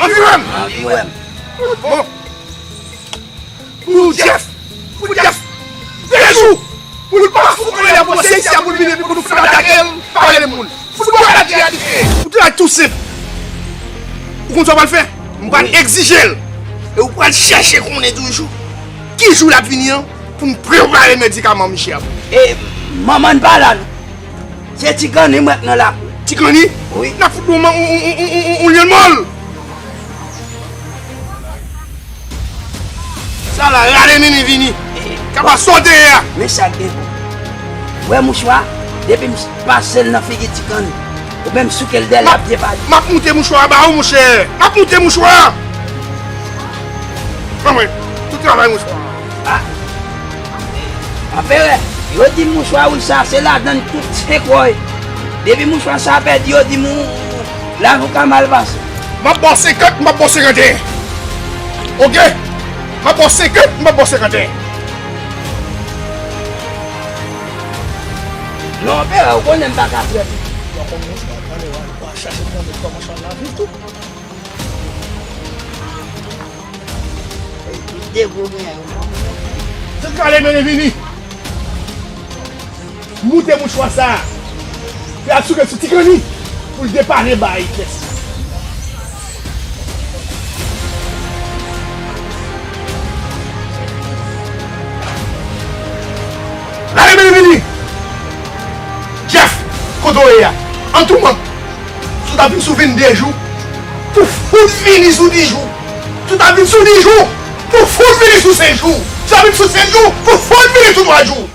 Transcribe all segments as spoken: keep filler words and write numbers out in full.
Anvi wè m! Anvi wè m! Bon. Pou Jeff! Pou Jeff! De jou! Pou l pa fout mwen lè pou se isi a pou l vin epi pou nou fout atake l, pa rele moun. Fout mwen la di a di. Ou te la tou senp. Ou konn sa w pral fè? M pral egzije l. E ou pral chèche konnen toujou ki jou l ap vini an pou m prepare medikaman Michè a pou ou. E manman n pa la non. Se Ti Kanni m wè k nan lakou. Ti Kanni? Wi. N ap fout nou yon, yon, yon lyen mòl. Sa la, rale mennen vini. Kaba sa w te ye a. Men sa k gen pou. Wè mouchwa, depi m pase l nan figi Ti Kanni, oubyen m souke l dèyè l ap depale. M ap moute mouchwa a ba ou, monchè. M ap moute mouchwa a. Ban mwen, tout travay mouchwa a. A. Anperè, yo di mouchwa wi sa, se ladan l tout se kwòy. Depi mouchwa sa pèdi, yo di m ou, lavi w ka mal pase. M ap ba w senkant, m ap ba w senkanteyen. Oke? M ap ba w senkant, m ap ba w senkanteyen. Non, anperè, ou konnen m pa ka trè piti. W a konn mouchwa, tande w a, w a chache konnen kòman sa l ap viv tou. Li te gwo gen yo. Tout kale mennen vini. Moute mouchwa sa a. Fè al souke sou Ti Kanni pou l depale bay kès. Rale mennen vini. Jeff, kote w ye a? An tou man. Si w ta vin sou vennde jou, pou fout vini sou dis jou. Si w ta vin sou dis jou, pou fout vini sou senk jou. Si w ta vin sou senk jou, pou fout vini sou twa jou.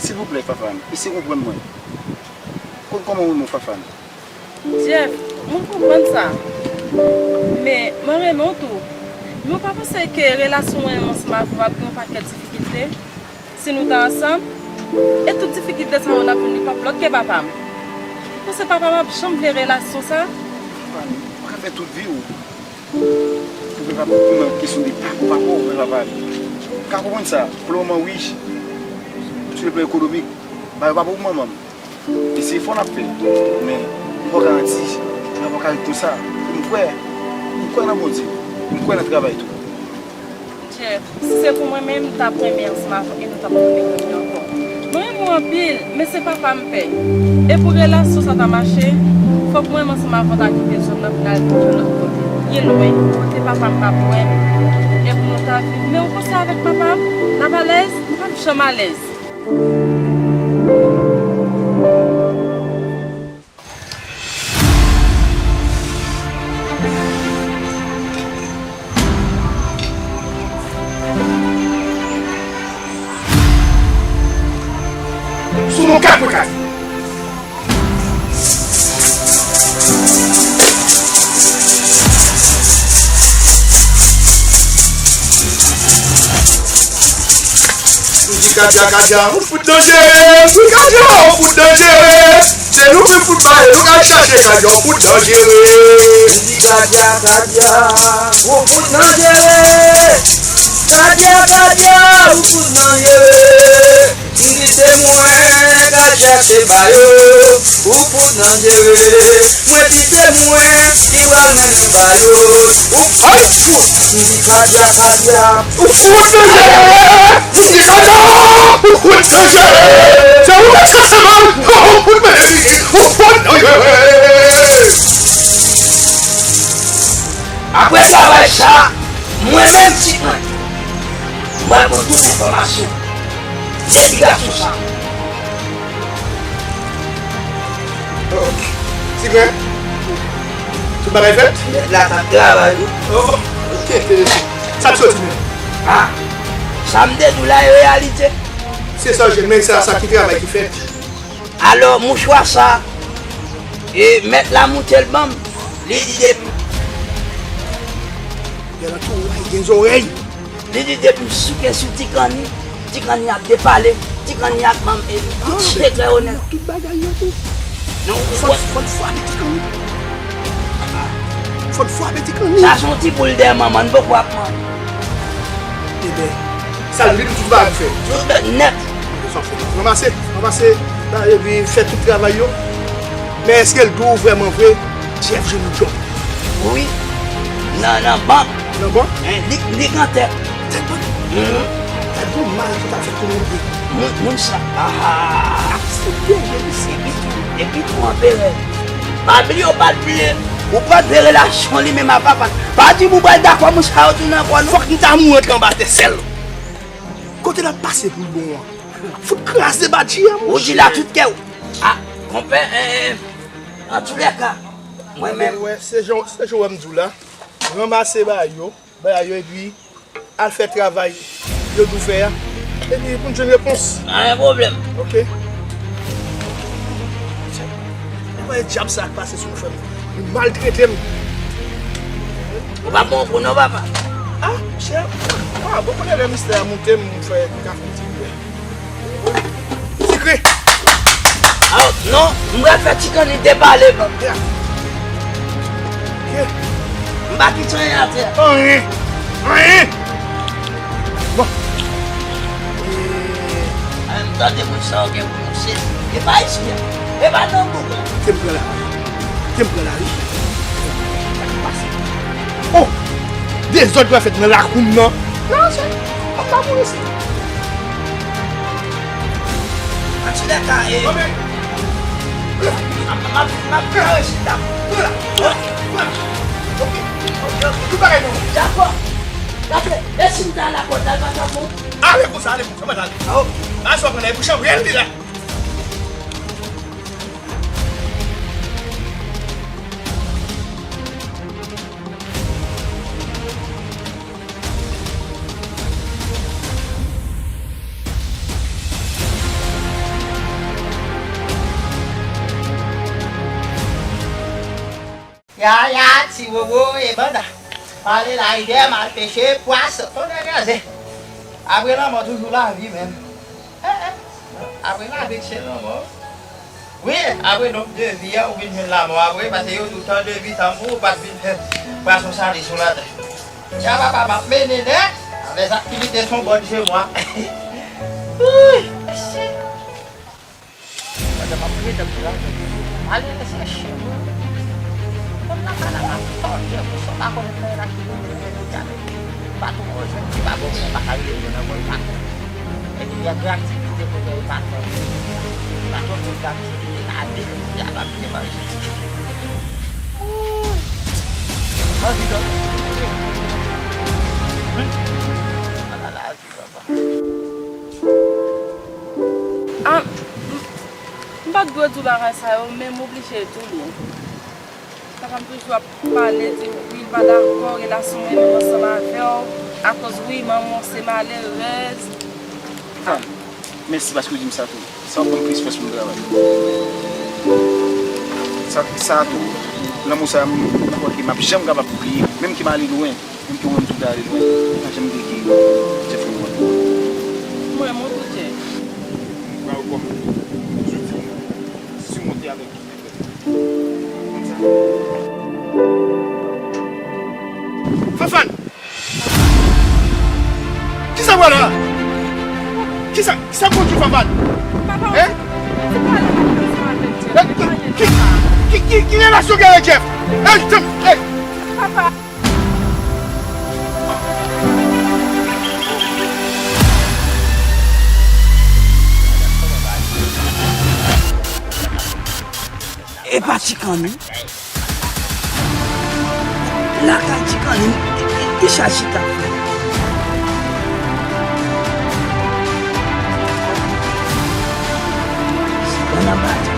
Silvouplè, Fafane, eseye konprann mwen. Konn kòman w renmen w, Fafane. Jeff, mwen konprann sa. Men, mwen renmen w tou. Men w pa panse ke relasyon mwen menm ansanm avè w ap gen yon pakèt difikilte? Si nou ta ansanm, e tout difikilte sa yo n ap jwenn li p ap lòt ke papa m. Ou panse papa m ap janm vle relasyon sa? Fafane, ou pa ka fè tout vi w. Ou vle pa pou nan kesyon de pako, pako, ou vle pa pale. M ka konprann sa. Pou le moman, wi, sou le plan ekonomik, bagay yo pa bon pou manman m. E se efò n ap fè. Men, m pa garanti, m pa ka ret konsa. E m kwè, m kwè nan Bondye. M kwè nan travay tou. Jeff, si se pou mwen menm, m t ap renmen ansanm avè w e nou t ap tounen renmen ankò. Mwen renmen w anpil, men se papa m pè. E pou relasyon sa ta mache, fòk mwen menm ansanm avè w ta kite zòn nan pou n al viv yon lòt kote. Byen lwen, kote papa m p ap wè m. E pou nou ta viv. Men ou panse avèk papa m, n ap alèz? M p ap janm alèz. Sou non kat pou kat. M di Katia, Katia, ou fout danjere. M di Katia, ou fout danjere. Se nou ki fout bay, nou k al chache Katia, ou fout danjere. M di Katia, Katia, ou fout danjere. Katia, Katia, ou fout danjere. M di se mwen, Katia se ba yo. Ou fout danjere. Mwen di se mwen ki pral mennen ba yo. Ou fout. M di Katia, Katia. Ou fout danjere! Ou fout danjere! Se ou menm ka se mal! Ou fout mele figi! Ou fout danjere! Apre travay sa, mwen menm Ti Kanni, m pral pran tout enfòmasyon depi gason sa. Oh, Ti Grenn, tout bagay fèt? Nèg la t ap travay wi. Oh, sa k soti menm? Ah, sa m te di w la e reyalite. Se sa w jwenn, men sa, sa ki travay ki fèt. Alò, mouchwa sa, e, mèt la moute l ban m, li di depi. Gen antouraj, gen zòrèy. Li di depi m souke sou Ti Kanni, Ti Kanni ap depale, Ti Kanni ap ban m, e, tout sekrè yo nèt. Tout bagay yo tou. Non, fò n, fò n frape Ti Kanni. Fò n frape Ti Kanni. Sa se yon ti boul dèyè manman n poko ap manje. Ebyen, sa l vin tout bagay fè. Tout nèt. Ranmase, ranmase, epi fè tout travay yo. Men èske l di w vrèman vre, Jeff jwenn yon djòb? Wi. Nan, nan bank. Nan bank? Hein, li, li gen tèt. Tèt bank? Mhm. Sa di w mal ki ta fè tou moun vre. Moun, moun sa. Ah, ah, ah. Aksepte jeni se epi tou, epi tou anperè. Pa bliye w pa t vle. Ou pral veye relasyon li menm apa pa. Pa di m ou pral dakò moun sa yo tounen ankò non. Fòk m ta mouri antre anba tè sèl. Kote l ap pase pou l bon an? Fout kraze badji a, monchè. Ou di la tout kè w. Ah, konpè, eh, eh, antoulèka, mwen menm. Wè, se jan, se jan w wè m di w la. Ranmase bagay yo, bagay yo, epi al fè travay yo di w fè a. Epi pou n jwenn repons. Pa gen pwoblèm. Ok. Mwen dyab sa k pase sou nou, frè m. Li maltrete m. Ou pa bon pou non, papa. Ah, chè. Ah, bon, konnen lè mistè a moute m, m fè kafou ti bwè. Sikre. Ah, non, m pral fè ti kanni depale, non. Yeah. Yeah. M pa kite anyen atè. Anyen. Anyen. Bon. Eh, ah, m tande moun sa yo gen pou yo se, e pa isi a. E pa nan bouk la. Kite m pran lari. Kite m pran lari. Sa k pase? Oh! Dezòd pral fèt nan lakou m nan. Non, se, m pa mouri isit. Antoulèka, e, m, m, m ap, m ap kare chita. Pran la. Pran la. Pran la. Ok. Ok, ok. Tout bagay bon. Dakò. Dakò. E si m ta lakòz la, l pa t ap bon? Ale konsa, ale konsa, mwen ale. Ah, ok. Ba sa w pran la, e pou chanpyèl li la. Yaya, ti wowo e banda. M ale la idè, m al peche pwason. Tonnè kraze. Apre lanmò, toujou lavi menm. Eh, eh. Apre lavi, se lanmò. Wi, apre donk de vi a, ou vin jwenn lanmò apre, paske yo di w tan de vi, tan pou ou pa t vin fè pwason sale sou latè. Ya papa, m ap mennen nèt, les activités sont bonnes chez moi. Ui, mèsi. Pandan m ap priye, tankou la, malere se chen mwen. Kòm lakay la, m ap tòde pou sa, pa konnen nan la ki mete mwen nan gade. M pa tou konn jwenn, m pa bon, m pa ka rele jwenn ankò, m pa konnen. Epi gen de aktivite kote yo pa tande. Pa tande de aktivite, la de, ya pa byen manje. Ooh. Anvi dòmi. Ala lavi, papa. Ah, m, m pa t dwe di w bagay sa yo, men m oblije di w li. Papa m toujou ap pale, di wi, l pa dakò relasyon mwen menm ansanm avè w, akoz wi, manman w se malerèz. Ah, mèsi paske w di m sa tou. Sa w ap ban m plis fòs pou m travay. Sa, sa tou, lanmou sa, m, m kwè ke m ap janm kapab bliye, menm ke m ale lwen. Menm ke w menm tou ta ale lwen, pa janm bliye ke Jeff renmen w. Mwen, mwen pou Jeff. M ba w kòm zouti pou w simonte avèk Fanfan! Kisa w wè la? Kisa, kisa w konn di Fanfan? Papa, hein? Ou te pale nan prizon avèk Jeff. Eh, ki, ki, ki, ki, ki relasyon w gen avèk Jeff? Hey, Jeff, hey! Papa. Epa Ti Kanni. Lakay Ti Kanni, ki, ki, kisa Chita fè? Chita nan bata.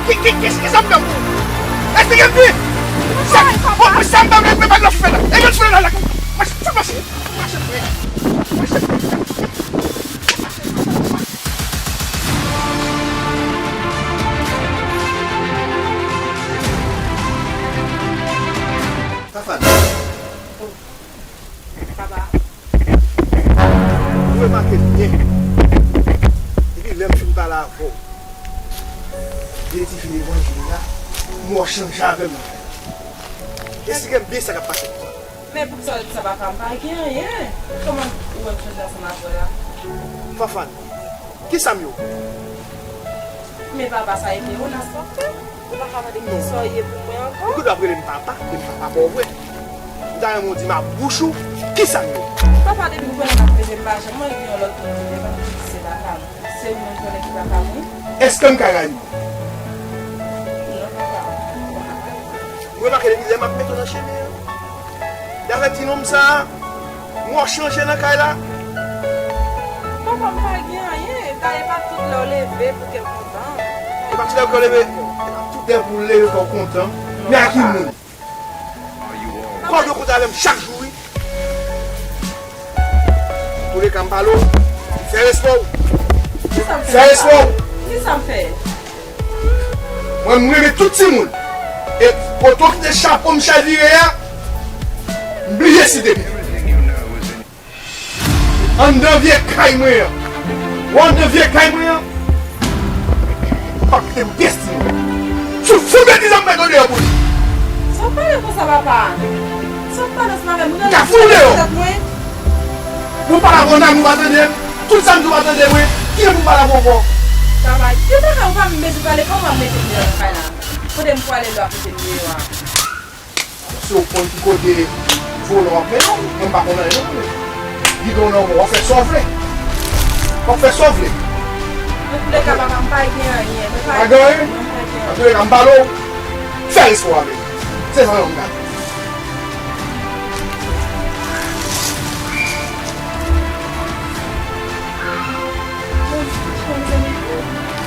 Ki, ki, ki, ki sa m fè pou ou? Esplike m byen! Sa, bon, sa m pa vle, men pa glòf fè la. E glòf fè la, la. Mache, fout mache, mache frè. Mache frè. Fafane. Papa. Ou remake byen. Depi lè m fin pale avè w de ti fi levanjil la, m wè w chanje avè m nan kay la. Eksplike m byen sa k ap pase. Men poukisa w di sa, papa? M pa gen anyen. Kòman ou wè m chanje ansanm avè w la? Fafane, kisa m ye w? Men papa, sa e Leonas w ap fè? Ou pa ka mande m kisa w ye pou mwen ankò? Ou gen dwa ap rele m papa, men m pa papa w vre. M ta renmen w di m ak bouch ou, kisa m ye? Papa, depi m konnen m ap leve, m pa janm gen yon lòt moun ki te konn di se papa m. Se ou menm konnen ki papa m, wi. Èske m ka rayi w? Non, papa, ou pa ka rayi m. M remake depi lè m ap mete w nan chemen an. Dapre ti nonm sa a, m wè w chanje nan kay la. Papa, m pa gen anyen. Dayè, e pa tout lè w leve pou ke m kontan. E pa tout lè pou w leve. E pa tout lè pou w leve pou w kontan. Men a ki moun? Kòm yo kontan avè m chak jou, wi. Antouleka, m pale w. Fè respè w. Kisa m fè? Fè respè w. Kisa m fè? Mwen, m renmen tout timoun. E kote w kite chapo m chavire a, m bliye site m. Anndan vye kay mwen an. Ou anndan vye kay mwen an? Pa kite m pye sou ou. Sou fout betiz an m mete w deyò pou li. Sa w pale konsa, papa? Sa w pale ansanm avè m? M ka fout w deyò. Tèt mwen. Ou pale avè w nan, ou pa tande m. Tout sa m di w pa tande mwen. Kilè pou m pale avè w ankò? Papa, ki bagay ou pa menm bezwen pale, kòman w ap mete m deyò nan kay la? Kote m pwale lè w ap mete m deyò a? Se w konn ki kote volan w ap mennen w, mwen m pa konn anyen non. Gidon nan men w, w ap fè sa w vle. W ap fè sa w vle. Antouleka, papa, m pa gen anyen. Mwen pa gen anyen? Non, m pa gen anyen. Antouleka, m pale w. Fè respè w avè m. Se sa m gade. Mezanmi,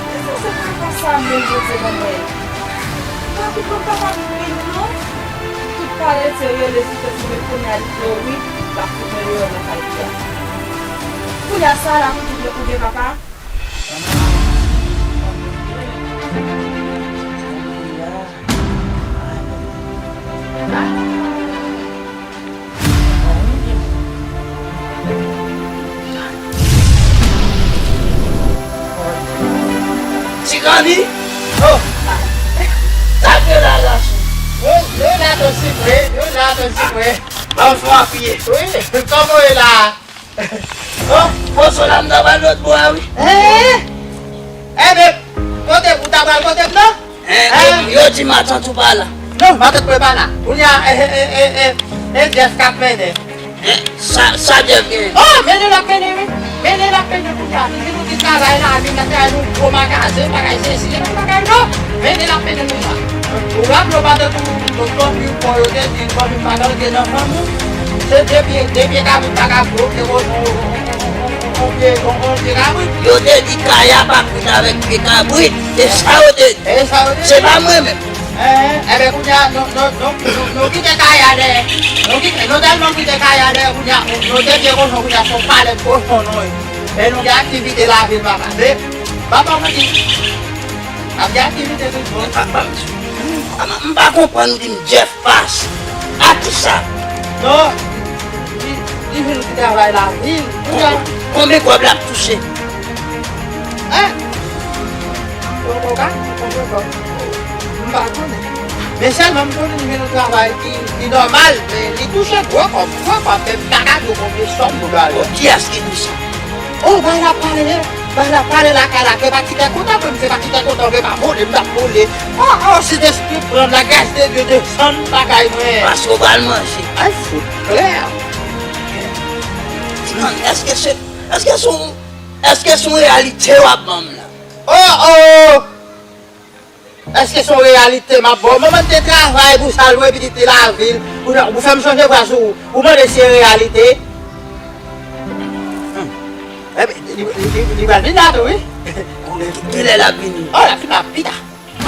e sa se papa sa menm Bondye ban mwen? Papi, papa m ri non. Tout pale se rele sou tèt mwen, kounye a li di yo wi, l ap fout mwen deyò nan kay li a. Kounye a sa la pou tout lè oubyen papa? Ti Granny? Oh! Sa k gen la, gason? Yo, yo la, Don Sipre, yo la, Don Sipre. Bonswa, piye. Wi, kòman w ye la? Oh, pozo la, m ta pral lòt bò a, wi. Eh! Eh, men, kote pou ta pral kote m nan? Eh, yo di matant ou pa la. Non, matant mwen pa la. Kounye a, eh, eh, eh, eh, eh, eh, Jeff k ap mennen. Eh, sa, sa Jeff gen? Oh, mennen l ap mennen, wi. Mennen l ap mennen kounye a. Li di nou ki travay la, li nan travay nou gwo magazen, bagay sesi, li nan bagay non. Mennen l ap mennen kounye a. Ou raple w pa tankou, tankou, bon, yo te di, fanmi pa nan, te nan fanmi. Se de pye, de pye kabrit pa ka bloke, bon, non. On pye, on, on pye kabrit. Yo te di kay a pa kwit avèk pye kabrit. Se sa yo te di. E sa yo te di. Se pa mwen menm. Enben, kounye a, nou, nou, nou, nou, nou kite kay a dèyè. Nou kite, nou tèlman kite kay a dèyè, kounye a, nou, nou te byen kochon, kounye a, se yon palèt kochon, nou ye. E nou gen aktivite lavil, papa. Men, papa, mwen di, ap gen aktivite tout bon. Papa, m, m, m pa konprann ou di m Jeff Pass. A kisa? Non, li, li vin ki travay lavil. Konbyen kòb l ap touche? Hein? Ou, ou ka, ou konprann kòb. M pa konnen. Men sèlman m konnen li vin yon travay ki, ki nòmal, men li touche gwo kòb, gwo kòb, men m pa ka di w konbyen sòm pou l ale. Bon, kiyès ki di sa? Oh, bay la pale, bay la pale lakay la, ke pa ti kè kontan, ke m se pa ti kè kontan, ke pa vole, m t ap vole. Oh, oh, Sentespri pran, la grâce de Dieu desann bagay mwen. Paske w pral manje. Ay, fout klè. Ti Granny, èske se, èske se yon, èske se yon reyalite w ap ban m la? Oh, oh! Èske se yon reyalite m ap ba w? Manman m te travay pou sa, lwe pitit li lavil. Ou, ou fè m chanje bra sou ou. Ou mande si se reyalite? Hmm. Enben, li, li, li, li pral vin la tou, wi. Kilè l ap vini? Oh, l ap vin la pita.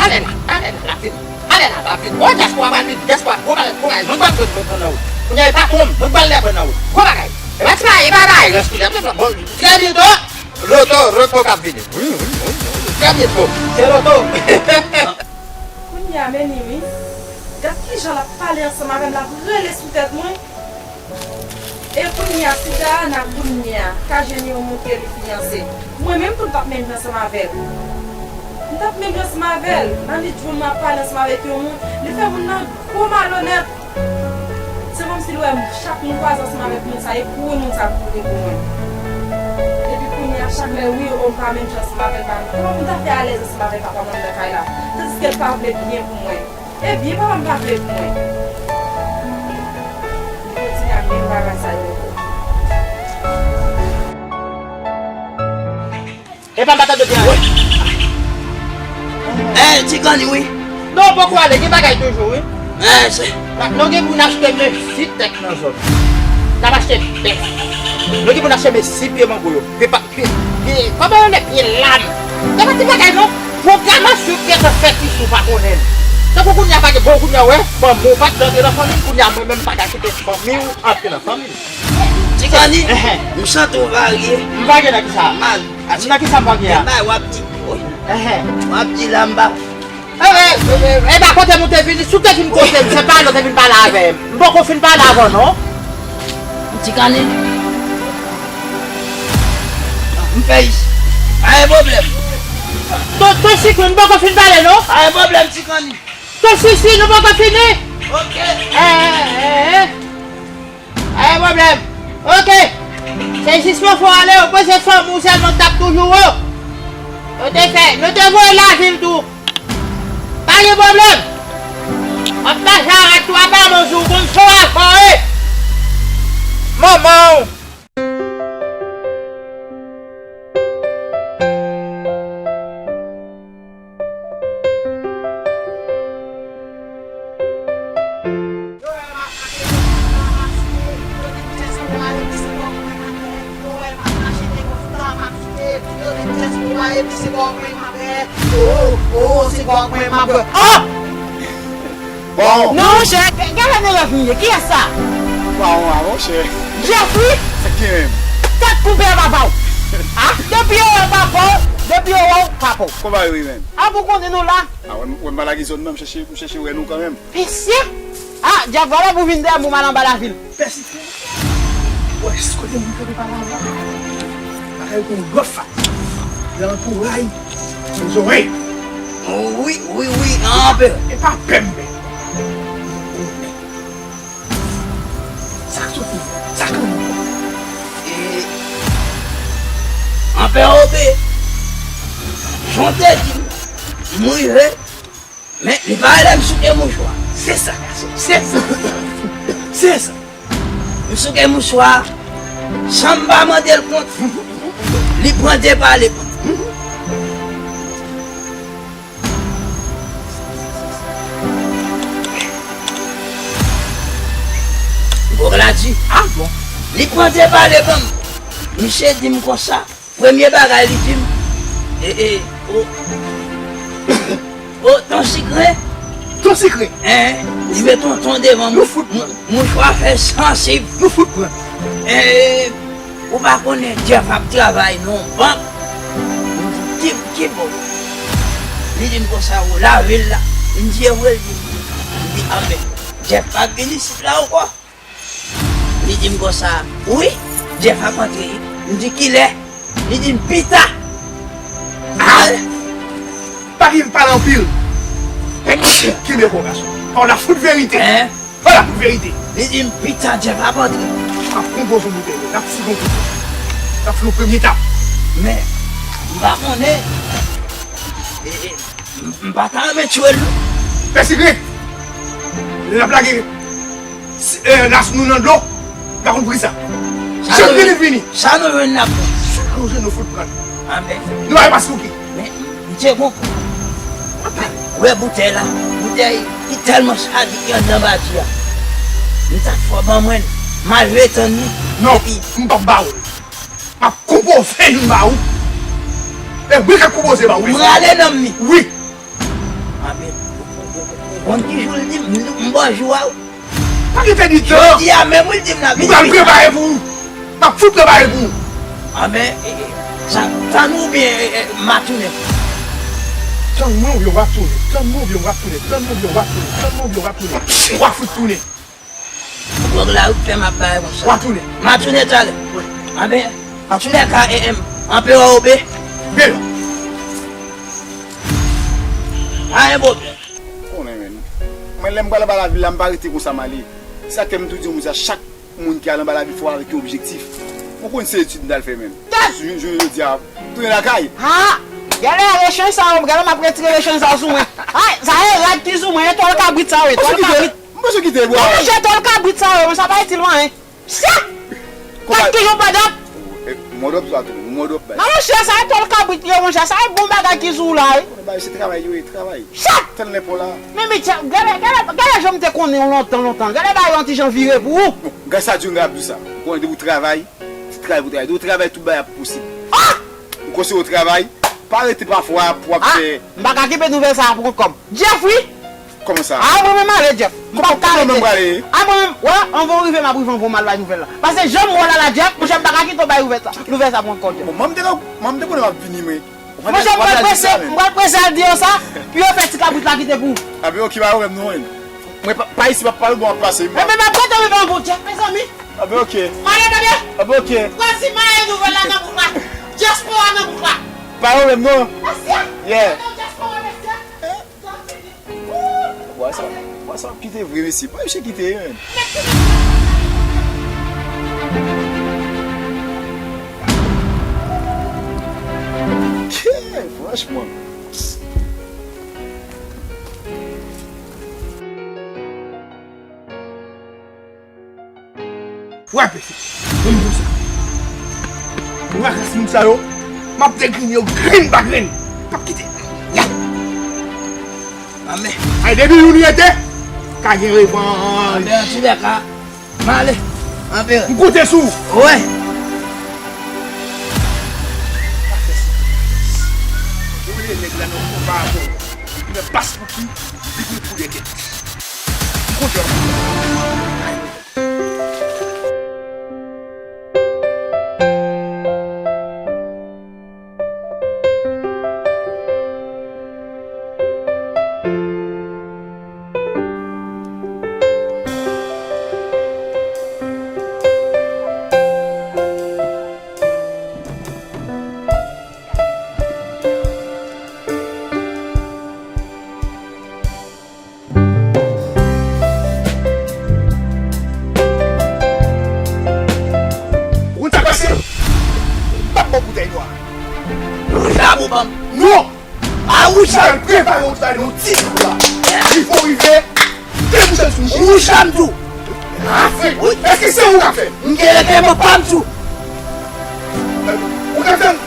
Ale la, ale la, l ap vin. Ale la, l ap vin. Oh, dyaspora pral vin, dyaspora, gwo bagay, gwo bagay. Mwen pral jwenn mwen nan wout. Kounye a, e patwon m, mwen k ba l lè pran nan wout. Gwo bagay. E pa ti bagay, e pa bagay, rès kounye a, bon, trè byento, loto, loto k ap vini. Wi, wi, wi, wi, trè byento. Se loto. Kounye a, men ni wi. Gad kijan l ap pale ansanm avè m, l ap rele sou tèt mwen. E kounye a, si Dayana kounye a ka jwenn yon moun ke li fiyanse, mwen menm tou m t ap menm jan ansanm avè l. M t ap menm jan ansanm avè l. Nan li di moun mwen ap pale ansanm avèk yon moun, li fè moun nan gwo malonèt. Se kòmsi l wè chak moun kwaze ansanm avèk moun sa, e kouri moun sa kouri pou mwen. Epi kounye a, chak lè wi, o m pa menm jan ansanm avèk pa m. Kòman moun ta fè alèz ansanm avèk papa mwen nan kay la? Tandiske l pa vle byen pou mwen. E byen papa m pa vle pou mwen. Li kontinye ak menm bagay sa yo ankò. Epa m pa tande byen. Eh, Ti Kanni, wi. Non, poko ale, gen bagay toujou, wi. Eh, se. Nou gen pou n achte mesi tèk nan zòn. N ap achte bèf. Nou gen pou n achte mesi pye mango yo. Pye pa, pye, pye, kòman yo rele, pye lam. Se pa ti bagay, non. Pwogramasyon ki gentan fèt isi, ou pa konnen l. Tankou kounye a pa gen, bon, kounye a, wè, manman w pa t antre nan fanmi m, kounye a mwen menm m pa ka kite fanmi w antre nan fanmi m. Ti Kanni, m santi w varye. M varye nan kisa? Mal. Nan kisa m varye a? Bay w ap di. Wi. W ap di la m pa. E, e, e, e pa kote m ou te vini, si w te vin kote m, se pale w te vin pale avè m. M poko fin pale avè w non. Ti Kanni. M fè isi. Pa gen pwoblèm. Ton, ton sikri, m poko fin pale non. Pa gen pwoblèm, Ti Kanni. Ton sisi, nou poko fini. Ok. E, e, e, e. Pa gen pwoblèm. Ok. Se jis fò fò ale, ou panse fanmi w sèlman k t ap toujou wo. Nou te fè, nou te voye lavil tou. Pa gen pwoblèm. W ap mache a twa balon sou w, konn fò a fò, wi. Manman w. Oh, oh, se bò mwen m ap bwè. Ah! Bon. Non, monchè, gade nan rèv m ye. Kiyès sa? Pawon a, monchè. Jeffrey? Se ki menm? Tèt koupe a papa w. Ah, depi yo wè papa w, depi yo wè w, papa w. Kòman yo ye menm? Ah, pou konnen nou la. Ah, wè, m, wè, m pa lage zòn nan, m chèche, m chèche wè nou kanmenm. Mesye! Ah, djab, vwala pou vin dèyè m pou m al anba lavil. Pèsifye. Wè, si kote moun kanpe pa la la. Bagay pou lòt fwa. Nan koray, nan zòrèy. Wi, wi, wi, anpè. E pa pè m pè. Sa k soti? Sa k ann? E, anpè Obe. Jan w te di m, m rive. Men li pa rele m souke mouchwa. Se sa, gason. Se sa. Se sa. M souke mouchwa a, san m pa mande l kont, li pran de pale ban m. Gwo gladi. Ah bon? Li pran de pale ban m. Misye di m konsa, premye bagay li di m, e, e, o, o, ton sikre. Ton sikre? Hein, li met yon ton devan m. Nou fout pran. Mouchwa fè sansib. Nou fout pran. E, ou pa konnen Jeff ap travay nan bank? M di, ki, ki bò? Li di m konsa, o, lavil la. M di, e vre, li di. M di, anben, Jeff pa vin isit la ankò. Li di m konsa, wi, Jeff ap antre. M di, kilè? Li di m, pita. Ah! Pa gen pale anpil. Kenbe kò, gason. Pawòl la fout verite. Hein? Pawòl la fout verite. Li di m, pita, Jeff ap antre. M ap konpoze yon boutèy, n ap fout yon kout. N ap fè yon premye etap. Men, m pa konnen. E, e, M, m pa ta renmen tchwe l non. Pèsikre! Lè n ap lage si, eh, las nou nan dlo, m pa konn poukisa. Sa nou jwenn, vini, vini. Sa nou jwenn n ap pran. Sa nou jwenn nou fout pran. Anben. Nou pa pas pou ki. Men, m te konprann. Wè boutèy la. Boutèy ki tèlman chaje ki anndan badi a. M ta fò ban mwen l. M al retann li. Non, epi m p ap ba ou l. M ap konpoze youn ba ou. E wi, k ap konpoze ba ou, wi. Prale nanm li. Wi. Anben, ou konn ki jou l di m, m, m ba w jou a, wi. Pa gen pèdi tan. Jodi a menm, wi, l di m la vini. M pral prepare pou ou. M ap fout prepare pou ou. Anben, e, e, sa, tann ou byen, e, e, m a tounen. Tann mwen oubyen w ap tounen. Tann mwen oubyen w ap tounen. Tann mwen oubyen w ap tounen. Tann mwen oubyen w ap tounen. W ap fout tounen. Gwòg la, ou fè m ap bay konsa. W ap tounen. M a tounen talè. Wi. Anben, antoulèka, e, e, anperè Obe. Byen. Pa gen pwoblèm. Konnen, men. Mwen, lè m pral anba lavil la, m pa rete konsa m ale. Se sa k fè m toujou di moun sa, chak moun ki al anba lavil fò avèk yon objektif. Ou konn se etid m t al fè menm. Jodi, jodi, jodi a, tounen lakay. Ha! Gade rechanj sa yo, gade m ap retire rechanj sa yo sou mwen. Ay, sa e rad ki sou mwen, e tòl kabrit sa yo, e tòl kabrit. M bezwen kite bwa. Mwen manje tòl kabrit sa yo, men sa pa itil mwen, en. Sa! Kòman? Gad kijan w pa dòp! E, mòdòp sa tou, mòdòp bay. Nan monchè, sa e tòl kabrit li ye, monchè, sa e bon bagay ki sou w la, wi. Bay se travay yo ye, travay. Chat! Tann lè pa w la. Men, men, gade, gade, gade jan m te konnen w lontan, lontan. Gade bagay yo yon ti jan vire pou ou. Bon, gras a Dye, m ap di w sa. Ou konnen depi w travay, se travay pou travay. Depi w travay, tout bagay ap posib. Ah! Ou konseye w travay, pa rete pafwa pou w ap fè. M pa ka kenbe nouvèl sa a pou kont kò m. Jeff, wi! Kòman sa? A, mwen menm ale, Jeff. M pa ka rete. Kòman menm prale? A, mwen menm, wè, anvan w rive, m ap rive anvan w m al bay nouvèl la. Paske jan m wè w la la, Jeff, monchè, m pa ka kite w bay nouvèl sa, nouvèl sa pou kont kò w, Jeff. Bon, mwen m te, mwen m te konnen w ap vini, mwen. Monchè, m pral prese, m pral prese al di yo sa, pou yo fè ti kabrit la kite pou ou. A, ben, oke, pa pwoblèm, non, men. Mwen, pa, pa isi, m ap pale, bon, ap pase. Enben, m ap kontan, men, bon, Jeff, mezanmi. A, ben, oke. M ale, tande. A, ben, oke. Pral simaye nouvèl la nan bouk la. Dyaspora nan bouk la. Pa pwoblèm, non. Mesye. Yeah. Tande, dyaspora, mesye. Bwa sa, bwa sa ap kite vre, mesye. Pa misye kite, men. Ke, franchman. Frape, se. Mwen m di w sa. Ou rakas moun sa yo, m ap degrenn yo grenn pa grenn. P ap kite. Ya! Anben. Ay, depi youn rete, ka gen revanj. Anben, antoulèka, m ale. Anben. M konte sou ou. Wi. Ou mete nèg la nan konba avè w. Epi nan pas pou ki, li pou pou dèyè tèt. M konte anpil. Ou konn sa k pase? M p ap ba w boutèy nwa. Wouj la pou ban m. Non! A wouj la. Mwen prepare w pou ta yon ti kou la. Li fò rive. Debouche l sou misye. Wouj la m tou. Afe. Èske se ou k ap fè? M gen regle mwen pa m tou. Ou ka fè m.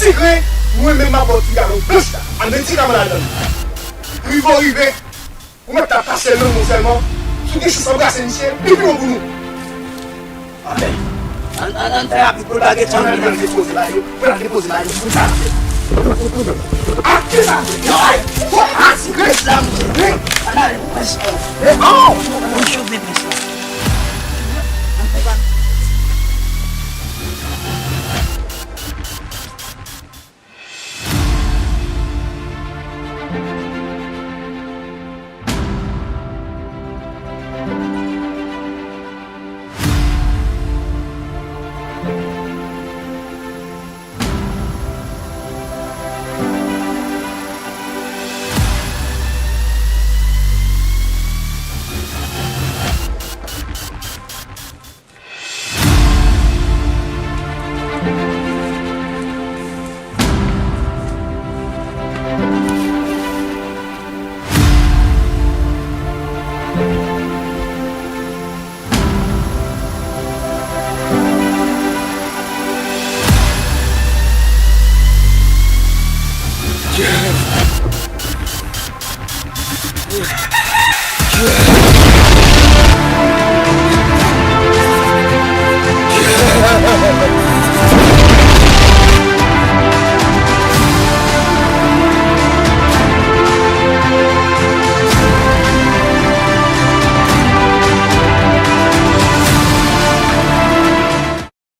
Ti grenn, mwen menm m ap ba w ti galon blanch la. A medikaman ladan l. Rive w rive. Ou mèt ta pase nan men w sèlman. Si w gen chans anbrase misye, li pi bon pou nou. Anben. Ann, ann, ann fè rapid pou l pa gen tan. Pran l depoze ba yo. Pran l depoze ba yo. Pou sa. Ak ki sa? Non, ay. Fò ak pres la, monchè. Ann ale, pres la. Oh! Mwen chofe pres la.